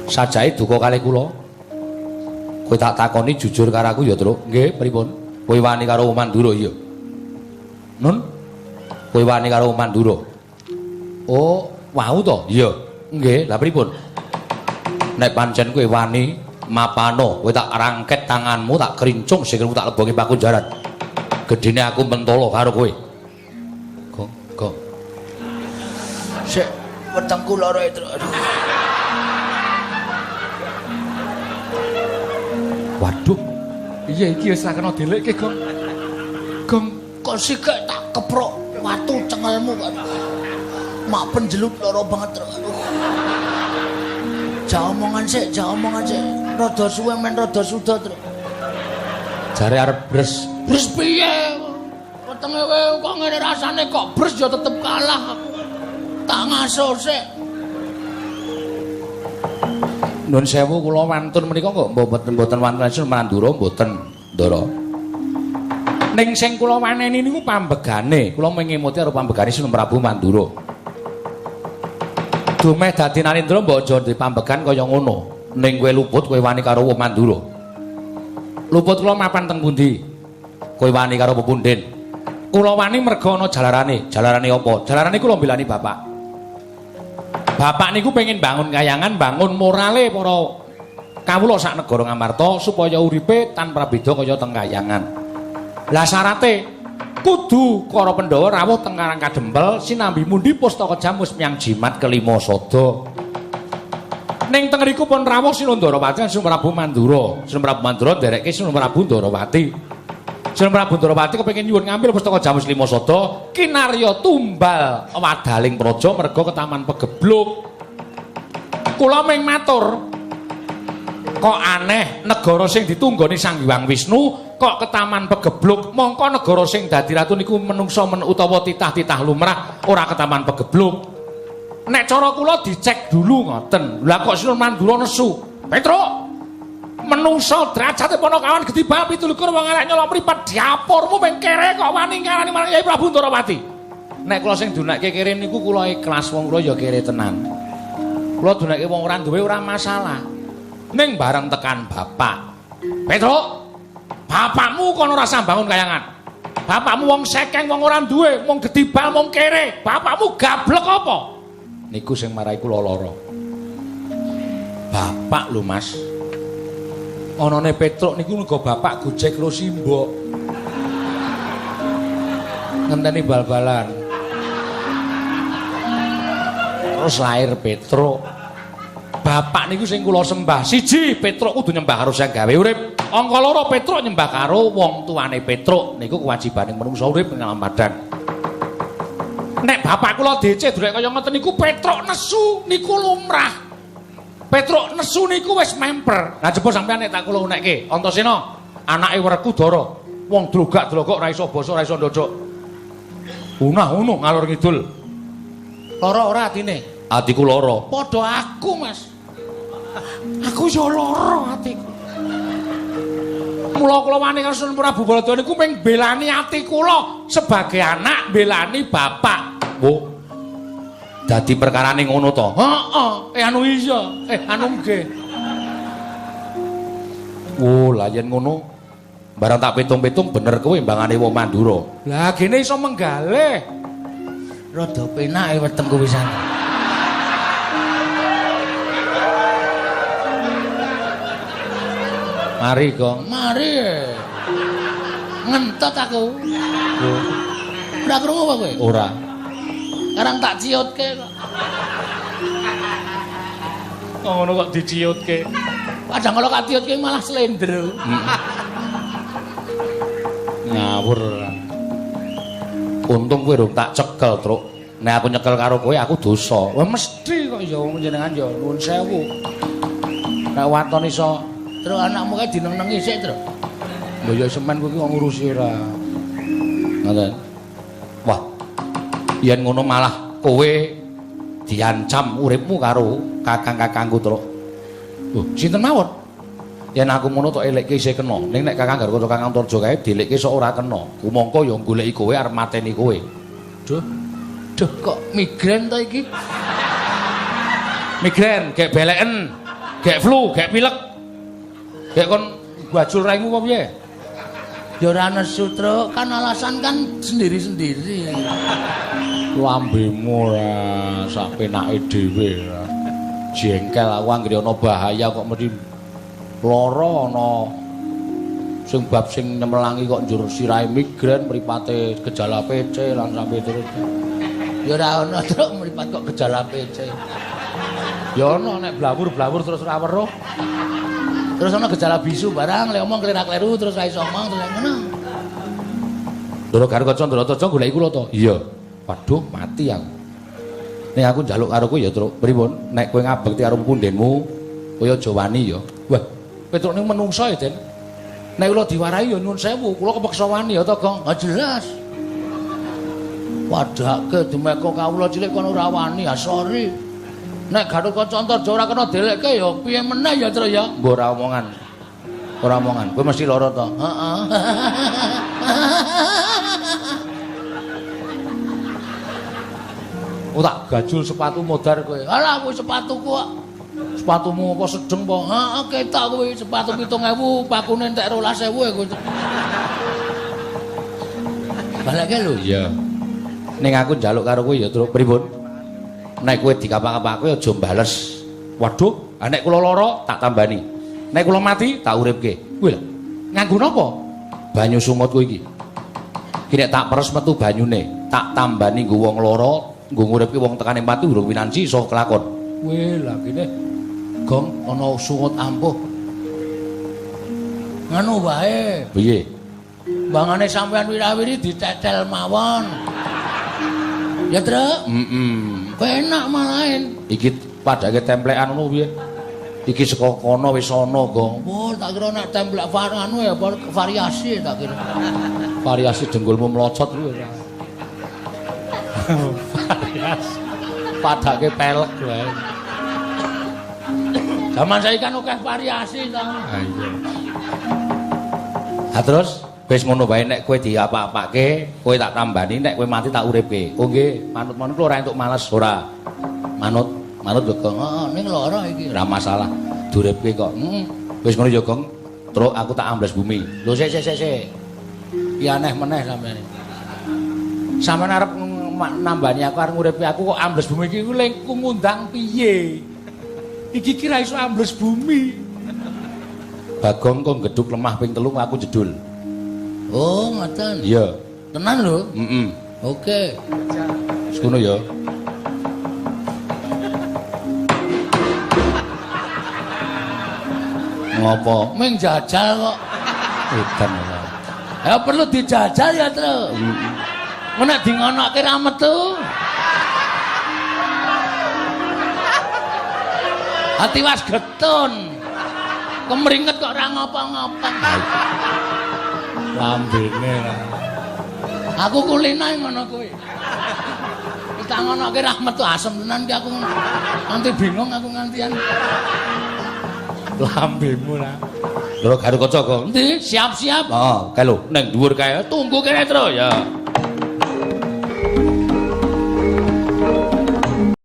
Sajae duka kalih kula. Kowe tak takoni jujur karo aku ya, Truk. Nggih, pripun? Kowe wani karo Mandura iya? Nun? Kowe wani karo Mandura? Oh, wau to? Iya. Nggih, lah pripun? Nek pancen kowe wani mapano, kowe tak rangket tanganmu, tak krincung sikilmu tak lebokke pakunjaran. Gedene aku mentolo karo kowe. Gong, gong. Sik, wetengku lara, Truk. Aduh. Waduh, Iya iki wis ra kena delekke, Gong. Gong, Kok sikek tak keprok watu cengelmu kok. Mak penjelut lara banget, Truk. Aduh. Jak omongan sik, jak omongan sik. Rada suwe men rada suda, Truk. Jare arep bres. Bres piye? Wetenge kowe kok ngene rasane kok bres ya tetep kalah aku. Tak ngaso sik. Nun sewu kula wantun menika kok mboten wantun Mandura mboten, Ndara. Ning sing kula waneni niku pambegane, kula mengemuti karo pambegane Sunan Prabu Mandura. Dumeh dadi Narendra mbok aja ndek pambegan kaya ngono. Ning kowe luput kowe wani karo wong Mandura. Luput kula mapan teng pundi? Kowe wani karo pepunden. Kula wani merga ana jalarane. Jalarane apa? Jalarane kula mbelani bapak. Bapak niku pengen bangun kayangan, bangun morale para kawula sak negara Ngamarta supaya uripe tanpa beda kaya teng kayangan. Lah syarate kudu para Pandhawa rawuh teng Karang Kadempel sinambi mundi pustaka jamus miyang jimat kelima sada. Ning teng riku pun rawuh Sinun Ndarawati lan Sinun Prabu Mandura. Sinun Prabu Mandura nderekke Sinun Prabu Ndarawati. Sinun Prabu Ndarawati kepengin nyuwun ngambil pustaka jamus lima sada, kinarya tumbal wadaling praja merga ketaman pegebluk. Kula ming matur, kok aneh negara sing ditunggoni Sang Hyang Wisnu kok ketaman pegebluk, mongko negara sing dadi ratu niku menungsa men utawa titah-titah lumrah ora ketaman pegebluk. Nek cara kula dicek dulu ngoten. Lah kok Sinun Mandura nesu? Petruk, menungsa derajate Panakawan gedhi bal 27 wong elek nyolok mripat dapurmu meng kere kok wani ngarani marang Kyai Prabu Ndarawati. Nek kula sing dunekke kere niku kula ikhlas, wong kula ya kere tenan. Kula dunekke wong ora duwe ora masalah. Ning bareng tekan bapak. Petruk, bapakmu kono ora bangun kayangan. Bapakmu wong sekeng, wong ora duwe, wong gedhi bal, wong kere. Bapakmu gablek apa? Niku sing marai kula lara. Bapak lho, Mas. Anane Petruk niku uga bapak gojek karo simbok. Ngenteni bal-balan. Terus lahir Petruk. Bapak niku sing kula sembah. Siji, Petruk kudu nyembah karo sing gawe urip. Angka loro, Petruk nyembah karo wong tuane Petruk. Niku kewajibane manungsa urip ing alam padang. Nek bapak kula DC durek kaya ngoten niku Petruk nesu niku lumrah. Petruk nesu niku wis memper. Lah jebul sampean nek tak kula unekke, Antasena anake Werkudara, wong drogak-drogok ora iso basa, ora iso ndodok. Unah-unuh ngalor ngidul. Lara ora atine? Atiku lara. Padha aku, Mas. Aku yo lara atiku. Mula kula wani karo Sunan Prabu Baladewa niku mung belani ati kula sebagai anak belani bapak. Wo. Dadi perkarane ngono to? Heeh. Anu iya. Anu nggih. Oh, lah yen ngono barang tak pitung-pitung bener kowe mbangane wong Mandura. Lah gene iso menggalih. Rada penake wetengku pisan. Mari, Gong. Mari. Ngentot aku. Ora krungu apa kowe? Ora. Sekarang tak ciutke kok. Kok ngono kok diciutke. Kadang kalau tak ciutke malah slender. Ngawur. Untung kowe rung tak cekel, Truk. Nek aku nyekel karo kowe aku dosa. Wah mesti kok ya jenengan ya nuwun sewu. Nek waton iso Truk anakmu kae dineng-nengi sik, Truk. Lho ya semen kowe iki kok ngurusi ora. Ngoten. Wah. Yen ngono malah kowe diancam uripmu karo kakang-kakangku, Truk. Lho, sinten mawon? Yen aku ngono tok elekke isih kena. Ning nek Kakang Garwa Kakang Antarja kae dielekke sok ora kena. Kumangka ya goleki kowe arep mateni kowe. Duh. Duh kok migren to iki? Migren, gek beleken. Gek flu, gek pilek. Gek kon gajul raimu apa piye? Ya ora nesu, Truk. Kan alasan kan sendiri-sendiri. Lambemu ora sak penake dhewe. Jengkel aku anggere ana bahaya kok mesti lara ana sing bab sing nyemelangi kok njur sirahe migrain, mripate gejala PC lan sampe terus. Ya ora ana, Truk, mripat kok gejala PC. Ya ana nek blawur-blawur terus ora weruh. Terus ana gejala bisu barang, lek omong kleru-kleru terus ra iso omong terus ngono. Ndoro Garukaca Ndorataja goleki kula to? Iya. Waduh, mati aku. Nek aku njaluk karo kowe ya, Truk. Pripun? Nek kowe ngabekti karo pundhenmu, kowe aja wani ya. Wah, Petruk niku menungso ya, Den. Nek kula diwarahi ya nyuwun sewu, kula kepeksa wani ya to, Gong. Ah jelas. Padhake dumeka kawula cilik kono ora wani, ah sorry. Nek Garukaca Antarja ora kena delekke ya piye meneh ya, Truk ya? Mbok ora omongan. Ora omongan. Kowe mesti lara to? Heeh. Oh, tak gajul sepatu modar kowe. Alah kuwi sepatuku kok. Sepatumu apa sedeng apa? Heeh, ketok kuwi sepatu 7.000, pakune entek 12.000 ya kuwi. Balekke lho. Iya. Ning aku njaluk karo kowe ya, Truk. Pripun? Nek kowe dikapak-kapake aja bales. Waduh, nek kula lara tak tambani. Nek kula mati tak uripke. Kuwi lho. Nganggo napa? Banyu sungut kuwi iki. Iki nek tak peres metu banyune, tak tambani nggo wong lara, nggo nguripke wong tekane mati urung winanci iso kelakon. Weh, lah kene gong ana sungut ampuh. Ngono wae. Piye? Bangane sampean wirawiri ditetel mawon. Ya, Truk. Heeh. Penak malahin. Iki padake templekan ngono piye? Iki saka kono wis ana, Gong. Wah, tak kira nek templek anu ya variasi tak kira. Variasi dengkulmu mlocot kuwi ora. Variasi. Padake pelek wae. Zaman saiki kan akeh variasi ta. Ha iya. Ha terus wis ngono wae nek kowe diapa-apake, kowe tak tambani, nek kowe mati tak uripke. Oh nggih, manut-manut ora entuk males ora. Manut, manut yo, Gong. Heeh, ning lara iki. Ora masalah. Duripke kok. Heeh. Wis ngono ya, Gong. Truk aku tak ambles bumi. Lho sik sik sik sik. Ki aneh meneh sampeyan. Sampeyan arep nambani aku arep nguripi aku kok ambles bumi iki lengku ngundang piye? Iki ki ra iso ambles bumi. Bagong kok gedhuk lemah ping 3 aku jedul. Oh, ngoten. Iya. Tenan lho. Heeh. Oke. Wis ngono ya. Ngopo? Ming jajal kok. Edan ora. Ya perlu dijajal ya, Truk. Heeh. Nek di ngonoke ra metu. Ati was getun. Kemringet kok ora ngapa-ngapa. Lambene lah. Aku kulinae ngono kuwi. Tak ngonoke ra metu asem tenan ki aku. Nganti bingung aku ngantian. Lambemu lah. Lho Garukaca kok. Endi? Siap-siap. Oh, kae lho ning dhuwur kae. Tunggu kene, Tru ya.